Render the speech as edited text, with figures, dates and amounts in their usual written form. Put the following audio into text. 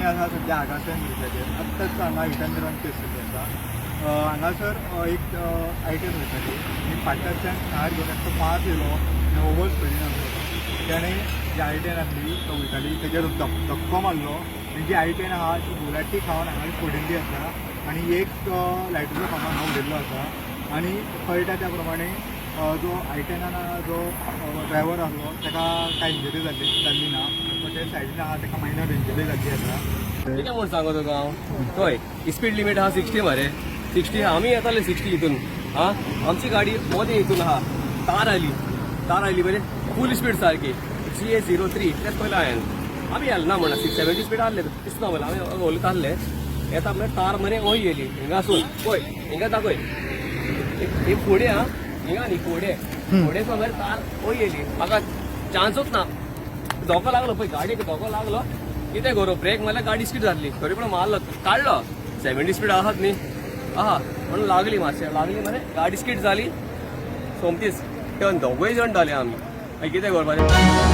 आमी आसा सद्या आगासेन ब्रिजाचेर. आत्ताच हांगा हिट एंड रन केस जाल्ली आसा. हांगासर एक आयटन वयताली आनी फाटल्याच्यान कार घेवन एकटो पास येयलो आनी ओवर स्पिडीन आसलो. तेणें जी आयटेन आसली तो वयताली तेजेर धक्को मारलो आनी जी आयटेन आहा ती बुराटी खावन हांगा पडिल्ली आसा आनी एक लायटीचो खांबो हांगा उडयल्लो आसा. आनी कळटा त्या प्रमाणे जो आयटेनान जो ड्रायवर आसलो ताका कांय इंजरी जाल्ली ना, पण ते सायडीन आहा ताका मायनर इंजरी जाल्ली आसा. कितें म्हूण सांगो तुका हांव? हय, स्पीड लिमीट आहा 60 मरे, 60. आमी येताले 60 हितून. हा, आमची गाडी मोदें हितून आहा, तार आयली, तार आयली बरे फूल स्पीड सारकी. GA 03 इतलेंच पयलें हांवें. आमी येल ना म्हणा, 70 स्पीड आहले दिसना म्हणल्यार आमी उलयता आहले. येता म्हळ्यार तार मरे वय येयली हिंगासून. पळय, हिंगा दाखय एक फुडें आं, हिंगा न्ही, फुडें फुडें मरे तार वय येयली. म्हाका चान्सूच ना, धोको लागलो पळय गाडयेक, धोको लागलो. कितें करूं? ब्रेक मारल्यार गाडी स्पीड जातली. तरी पण मारलो, काडलो. 70 स्पीड आहात न्ही आहा म्हणून लागली, मातशें लागली मरे, गाडी स्कीड जाली सोमतीच. दोगूय जण जाले आमी. मागीर कितें करपाचें?